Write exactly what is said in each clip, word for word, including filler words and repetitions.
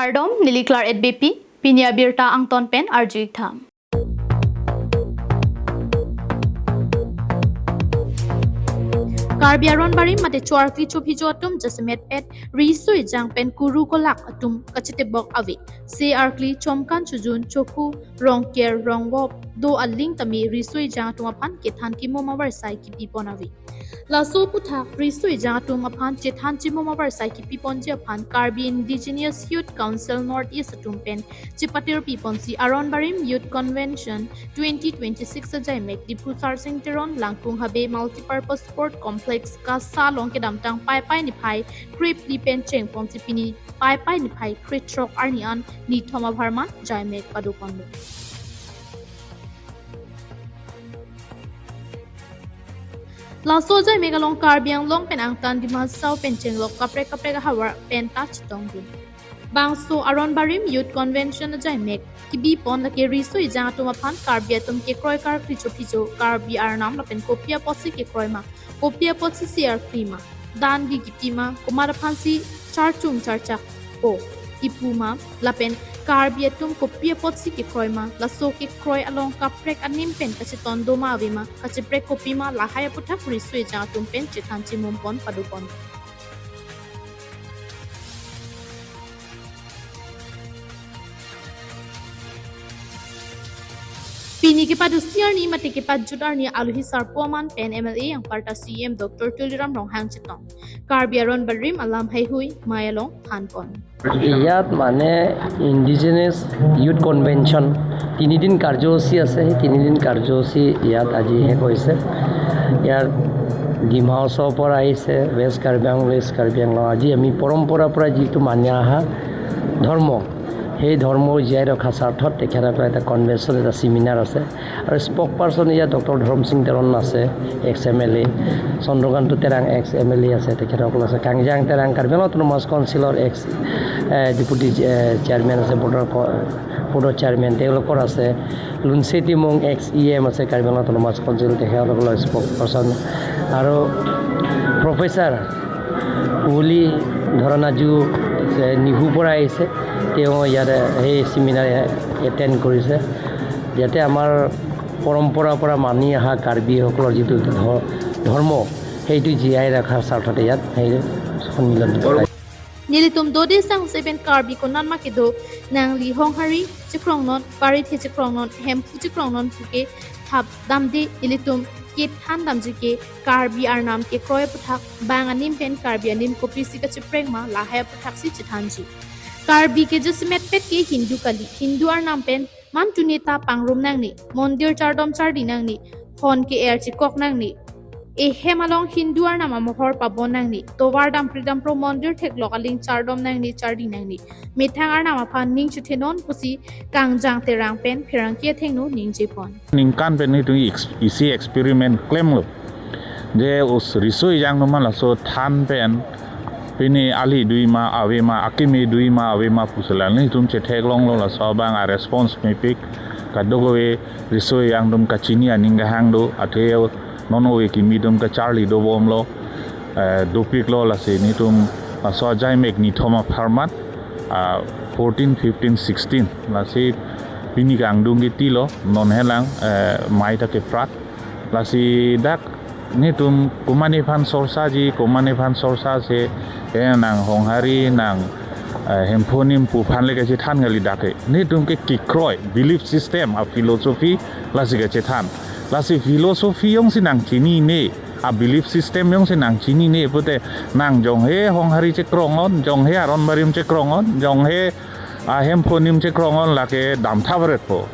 Kardom, neli Claret Beypi, pini abirta angton pen arju-ik tha. Karbi aron barim mate cho-arkli chophijo atum jasemet pet riso ejang pen kuru kolak atum kachetebok ave. Se arkli chomkan chojun choku rongker rongvop do aling tame riso ejang atum aphan kethan kemum avarsai kipipon ave. Laso aputhak riso ejang atum aphan chethan chemum avarsai kipiponji aphan Karbi Indigenous Youth Council North East atum pen chepatir piponsi Aron Barim Youth Convention twenty twenty-six ajaimek Diphu Sarsing Teron Langkung Habe Multipurpose Sport Complex KASA along kedamtang Paipai niphai krepli pen chengponsi pini Paipai niphai krethrok arni an nithom apharman jaimek padoponlo. Laso jaimek along Karbi Anglong pen angtan Dima Hasao pen chenglok kaprek kaprek ahavar pen ta chetongdun. Bangso Aron Barim Youth Convention ajaimek kibipon lake riso ejang atum aphan Karbi atum kekroi karkli chophijo, Karbi arnam lapen kopi apotsi kekroi ma, kopi apotsi se arkli ma, dandi kipi ma, komat aphansi charchung charchak po kipu ma, lapen Karbi atum kopi apotsi kekroi ma, laso kekroi along kaprek anim pen kacheton doma ave ma, kacheprek kopi ma, lahai aputhak riso ejang atum pen chethan chemum pon padopon. Pini kepadosi arni mate kepajut arni alohi sarpo aman pen M L A anparta C E M Doctor Tuliram Ronghang chetong. Karbi Aron Barim alam haihui mai along thanpon. ইয়াত মানে indigenous youth convention তিনিদিন কাৰ্যসূচী আছে। সেই তিনিদিন কাৰ্যসূচী ইয়াত আজি শেষ হৈছে। ইয়াৰ ডিমা হাছাওৰ পৰা আহিছে, ৱেষ্ট কাৰ্বি আংলং, ৱেষ্ট কাৰ্বি আংলং। আজি আমি পৰম্পৰাৰ পৰা যিটো মানি অহা ধৰ্ম, সেই ধৰ্ম জীয়াই ৰখাৰ স্বাৰ্থত তেখেতসকলৰ এটা কনভেনশ্যন, এটা ছেমিনাৰ আছে। আৰু স্পক পাৰ্চন ইয়াত ডক্টৰ ধৰম সিং তেৰণ আছে, এক্স এম এল এ, চন্দ্ৰকান্ত তেৰাং এক্স এম এল এ আছে, তেখেতসকল আছে। কাংজাং তেৰাং কাৰ্বি আংলং অট'নমাছ কাউন্সিলৰ এক্স, এ, ডেপুটি, এ, চেয়াৰমেন আছে, বৰ্ডৰ ক-, বৰ্ডৰ চেয়াৰমেন তেওঁলোকৰ আছে। লুনচে টিমং এক্স ই এম আছে কাৰ্বি আংলং অট'নমাছ কাউন্সিল, তেখেতসকলৰ স্পক পাৰ্চন। আৰু প্ৰফেচাৰ কুঁৱলী ধৰণাজু, এ, নিহুৰ পৰা আহিছে, তেওঁ ইয়াতে সেই ছেমিনাৰ এটেণ্ড কৰিছে। যাতে আমাৰ পৰম্পৰাৰ পৰা মানি অহা কাৰ্বিসকলৰ যিটো ধ-, ধৰ্ম, সেইটো জীয়াই ৰখাৰ স্বাৰ্থতে ইয়াত সেই সন্মিলনটো পতাই। Nelitum dode sangse pen Karbi konatma kedo nangli Honghari chekrongnon, Parithe chekrongnon, Hemphu chekrongnon puke thap damde, nelitum kethan damji ke Karbi arnam kekroi aputhak bang anim pen Karbi anim kopisi kacheprek ma lahai aputhaksi chethanji. Karbi ke jasemet pet ke Hindu kali, Hindu arnam pen man tuni ta pangrum nangne, mondir chardom chardi nangne, hon ke-er chekok nangne. Ehem along Hindu arnam amohor pabon nangne, tovar dampri dampro mondir theklok aling chardom nangne, chardi nangne. Methang arnam aphan ning chethenon pusi Kangjang Terang pen pherangke athengno ningjepon. Ningkan pen nelitum ex-, isi experiment klemlo. Je us riso ejang atum aphan laso than pen pini ali dui ma ave ma, akimi dui ma ave ma pusi la nelitum chetheklonglo, laso abang a response mepik, kadokave riso ejang atum kachini aning kehang do, athe non ove kimi atum kacharli dobomlo, eh, dopiklo, lasi nelitum laso ajaimek nithom apharman, ah, fourteen, fifteen, sixteen, lasi pini kangdung kiti lo, non helang, eh, mai ta keprat. Lasi dak nelitum komatne aphan sorsaji, komatne aphan sorsa se, eh, nang Honghari, nang, eh, Hemphu anim pu aphan le kachethan kali dak ke. Nelitum ke kekroi, belief system, a philosophy, lasi kachethan. Lasi philosophy jongsi nangchinine, a belief system jongsi nangchinine pute, nang jonghe Honghari chekrongnon, jonghe Aron Barim chekrongnon, jonghe a Hemphu anim chekrongnon, lake damthap varetpo,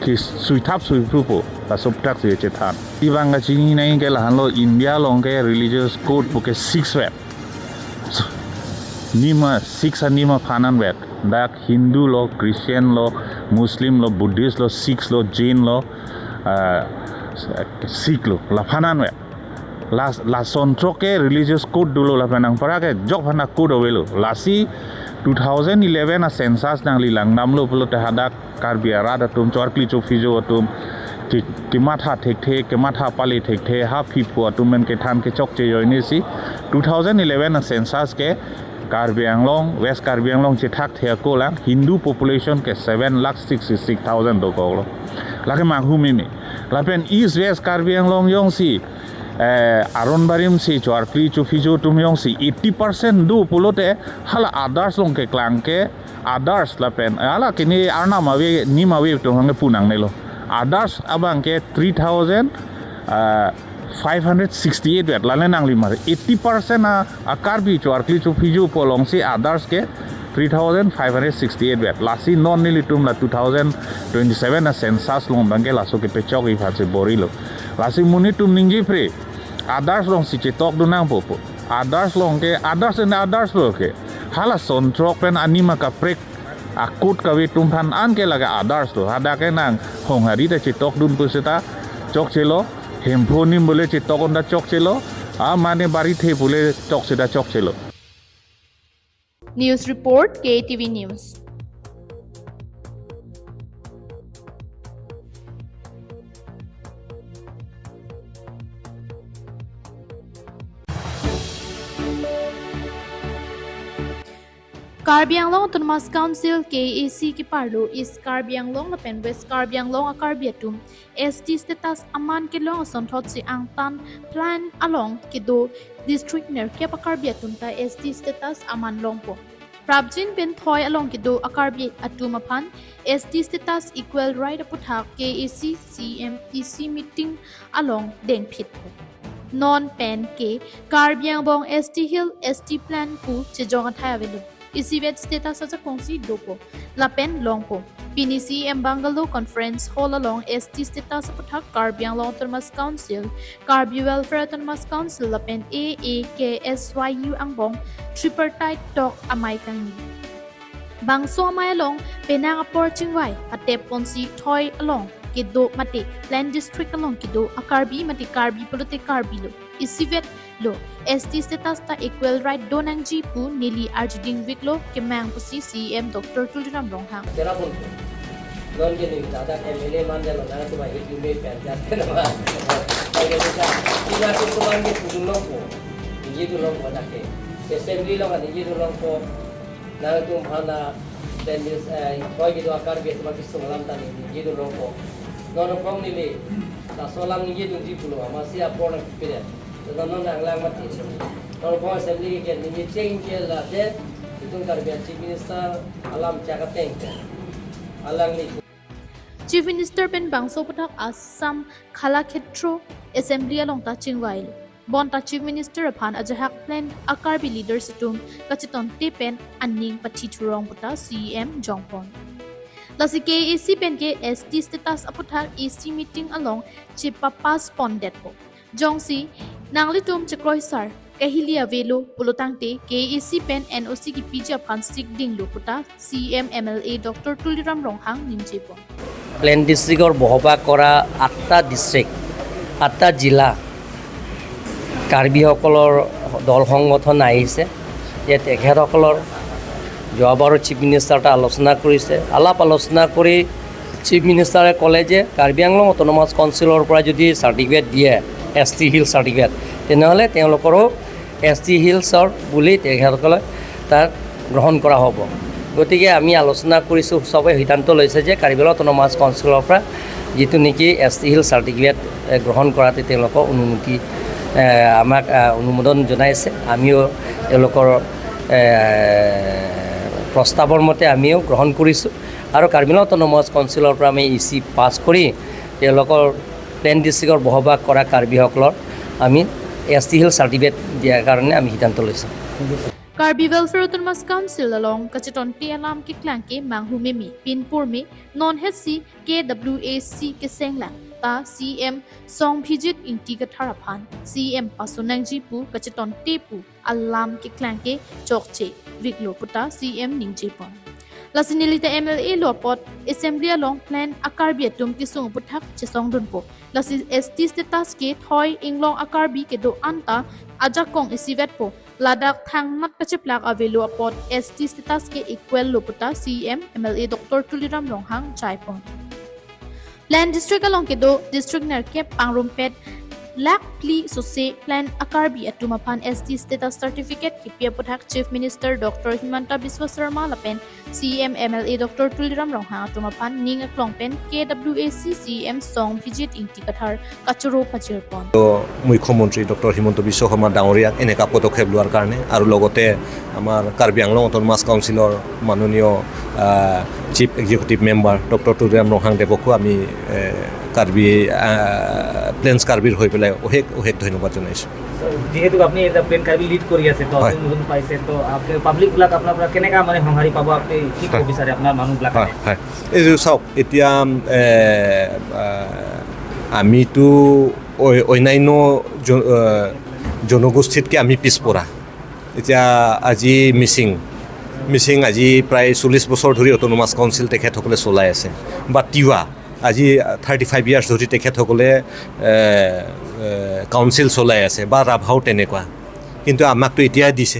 ki suithap suiphrupo, laso aputhaksi chethan. Ibang kachini nangji ke lahenlo, India along ke religious code puke six vet. Nima, six a nima aphan anvet. Dak Hindu lo, Christian lo, Muslim lo, Buddhist lo, Sikhs lo, Jain lo, ah, Sikh lo, laphan anvet. Las-, lason throk ke religious code dolo lapen anparta ke jok aphan a code avelo. Lasi two thousand eleven a census nangli langdamlo pulote hadak Karbi arat atum, cho-arkli chophijo atum, ki-, kematha thekthe, kematha pale thekthe, ha phiphu atum pen kethan kechokche ajoine si two thousand eleven a census ke Karbi Anglong, West Karbi Anglong chethak the ako lang, Hindu population ke seven lakh sixty-six thousand dokoklo. Lake manghu mimi. Lapen East West Karbi Anglong jongsi, eh, Aron Barim si Choarkli Chophijo atum jongsi eighty percent do pulote hala others along keklang ke others lapen, hala kini arnam ave, nim ave atum hangke pu nangnelo. Others abang ke three thousand, uh, five hundred sixty-eight vet, lale nangli mar eighty percent a, a Karbi Choarkli Chophijo pu alongsi others ke three thousand five hundred sixty-eight vet. Lasi non nelitum la two thousand twenty-seven a census along abang ke laso kepechokji aphansi borilo. Lasi monit atum ningjepre, others alongsi chetokdun nangpo pu. Others along ke, others and others lo ke. Hala son throk pen anim akaprek akut kave atum aphan anke lake others lo. Hadak ke nang Honghari ta chetokdun pusita chokchelo. Hemphu anim bole chetokdun ta chokchelo. A mane Barithe bole chok seta chokchelo. News report, K T V News. Karbi Anglong Autonomous Council, K A A C, keparlo East Karbi Anglong lapen West Karbi Anglong a-Karbi atum S T status aman kelong asonthotsi angtan plan along kedo district nerkep a-Karbi atum ta S T status aman longpo. Prapjin pen thoi along kedo a-Karbi atum aphan S T status equal right aputhak K A A C C M E C meeting along dengphitpo. Non pen ke Karbi Anglong S T Hill S T plan pu chejong athai avelo. Isivet status ajakongsi dopo lapen longpo. Pini C M Bungalow Conference Hall along S T status aputhak Karbi Anglong Autonomous Council, Karbi Welfare Autonomous Council lapen A A K S Y U angbong tripartite talk amei kangni. Bangso amei along penang apor chingvai atep ponsi thoi along kedo mate Plain District along kedo a-Karbi mate Karbi pulote Karbi lo, isivet lo, S T status ta equal right do nangji pu neli arjuding veklo kemang pusi C M Doctor Tuliram Ronghang. Cherabuntu. Non ke neli dada M L A manjalo nangtum ahirjume pen jat ke nama. Lake neli ta, ina ke tulang ke tulung longpo. Ningjedun longpo dak ke. Assembly along ningjedun longpo. Nangtum aphan a, then this, eh, koi kedo a-Karbi atum akesung alam ta ningjedun longpo. Non angbong neli laso alam ningjedunji pulo, amatsi apor nangkepidet. Tata non nanglang mati. Non angbong assembly ke neli cheng ke lade, itum Karbi a-Chief Minister alam chak ateng ke. Alangli. Chief Minister pen bangso aputhak Assam Kalakshetra Assembly along ta chingvailo. Bonta Chief Minister aphan ajahak Plain a-Karbi leaders atum kachetongte pen aning pathi thurong puta C M jongpon. Lasi K A A C pen ke S T status aputhak A C meeting along chepa-pass pondetpo. Jongsi nanglitum chekroisar kahili avelo pulotangte K A A C pen N O C kepiji aphan sikdinglo puta C M M L A Doctor Tuliram Ronghang ningjepon. Plain ডিষ্ট্ৰিক্টৰ বসবাস কৰা আঠটা ডিষ্ট্ৰিক্ট, আঠটা জিলা কাৰ্বিসকলৰ দল সংগঠন আহিছে। যে তেখেতসকলৰ যোৱাবাৰৰ চিফ মিনিষ্টাৰতে আলোচনা কৰিছে। আলাপ আলোচনা কৰি চিফ মিনিষ্টাৰে ক'লে যে কাৰ্বি আংলং অট'নমাছ কাউন্সিলৰ পৰা যদি চাৰ্টিফিকেট দিয়ে এছ টি হিল চাৰ্টিফিকেট, তেনেহ'লে তেওঁলোকৰো এছ টি হিলছৰ বুলি তেখেতসকলে তাক গ্ৰহণ কৰা হ'ব। গতিকে আমি আলোচনা কৰিছোঁ, সবে সিদ্ধান্ত লৈছে যে কাৰ্বি আংলং অট'নমাছ কাউন্সিলৰ পৰা যিটো নেকি এছ টি হিল চাৰ্টিফিকেট, এ, গ্ৰহণ কৰাতে তেওঁলোকক অনুমতি, এ, আমাক, এ, অনুমোদন জনাইছে। আমিও তেওঁলোকৰ, এ, প্ৰস্তাৱৰ মতে আমিও গ্ৰহণ কৰিছোঁ। আৰু কাৰ্বি আংলং অট'নমাছ কাউন্সিলৰ পৰা আমি ই চি পাছ কৰি তেওঁলোকৰ প্লেইন ডিষ্ট্ৰিক্টৰ বসবাস কৰা কাৰ্বিসকলৰ আমি এছ টি হিল চাৰ্টিফিকেট দিয়াৰ কাৰণে আমি সিদ্ধান্ত লৈছোঁ। Karbi Welfare Autonomous Council along kachetongte alam keklang ke manghu meme, pinpur me, non hetsi K W A C kesenglang ta C M Songbhijit Ingti Kathar aphan C M pasunangji pu kachetongte pu alam keklang ke chokche veklo puta C M ningjepon. Lasi nelita M L A lo apot Assembly along Plain a-Karbi atum kesung aputhak chesongdunpo. Lasi S T status ke thoi inglong a-Karbi kedo anta ajakong isivetpo. Ladak thangmat kacheplak avelo apot S T status ke equal lo puta C M M L A Doctor Tuliram Ronghang jaipon. Plain District along kedo district nerkep pangrumpet lakh phli sose plan a-Karbi atum aphan S T status certificate kipi aputhak Chief Minister Doctor Himanta Biswa Sarma lapen C E M M L A Doctor Tuliram Ronghang atum aphan ning aklong pen K W A C C E M Songbhijit Ingti Kathar kachoro pajirpon. তো মুখ্যমন্ত্ৰী ডক্টৰ হিমন্ত বিশ্ব শৰ্মা ডাঙৰীয়াক এনেকা পদক্ষেপ লোৱাৰ কাৰণে আৰু লগতে আমাৰ কাৰ্বি Anglong autonomous কাউন্সিলৰ মাননীয়, uh, chief executive member doctor Tuliram Ronghang দেৱকো আমি, এ, কাৰ্বি, আহ, প্লেনছ কাৰ্বিৰ হৈ পেলাই অশেষ অশেষ ধন্যবাদ জনাইছোঁ। যিহেতু আপুনি এটা প্লেন কাৰ্বি লিড কৰি আছে, তো হয়। আপুনি নতুন পাইছে, তো আপুনি পাব্লিকবিলাক আপোনাৰ পৰা কেনেকা মানে সঁহাৰি পাব, আপুনি কি ক'ব হয়। বিচাৰে আপোনাৰ মানুহবিলাক? হয়, হয়। এই যে চাওক, এতিয়া, এ, আ, আমিতো অ-, অন্যান্য জ-, আ, জনগোষ্ঠীতকৈ আমি পিছপৰা। এতিয়া আজি মিচিং, মিচিং আজি প্ৰায় চল্লিছ বছৰ ধৰি অট'নমাছ কাউন্সিল তেখেতসকলে চলাই আছে। বা তিৱা, আজি থাৰ্টি ফাইভ ইয়াৰ্ছ ধৰি তেখেতসকলে, এ, এ, কাউন্সিল চলাই আছে, বা ৰাভাও তেনেকুৱা। কিন্তু আমাকতো এতিয়াই দিছে।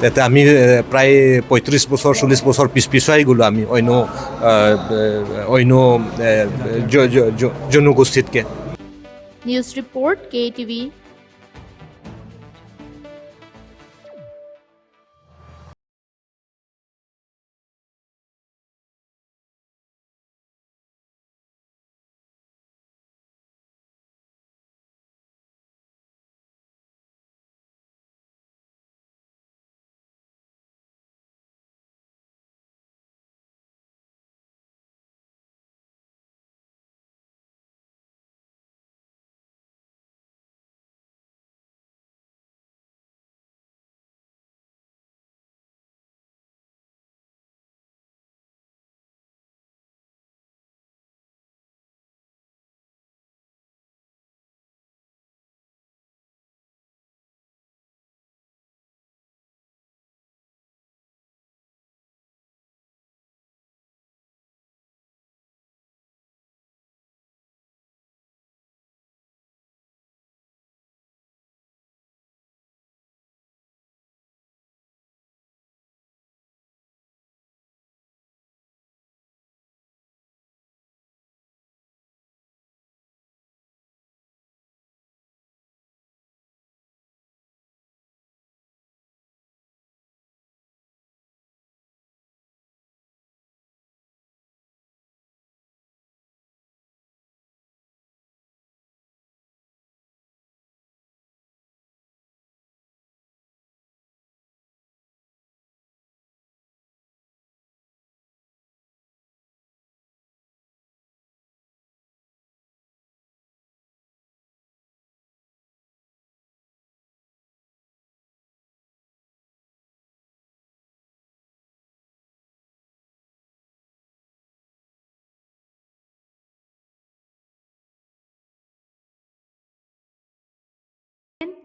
তেতিয়া আমি, এ, প্ৰায় পঁয়ত্ৰিছ বছৰ, চল্লিছ বছৰ পিছ পিছুৱাই গ'লো আমি অন্য, আ, এ, অন্য, এ, জ-, জ-, জ-, জনগোষ্ঠীতকৈ। News report, K T V.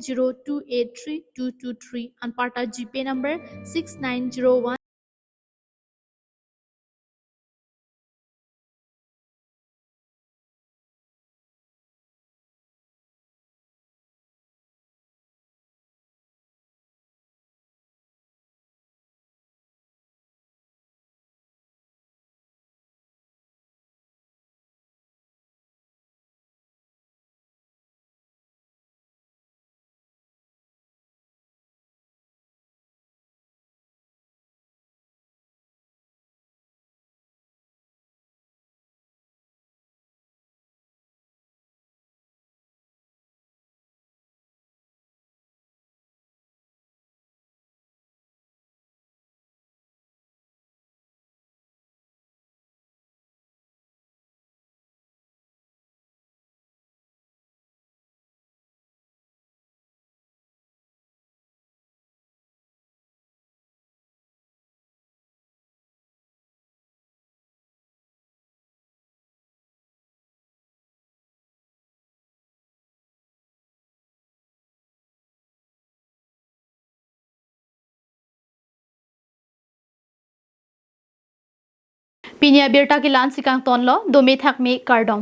Zero two eight three two two three, anparta GPay number six nine zero one. Pini abirta ke la-ansi kangtonlo, dome thakme kardom.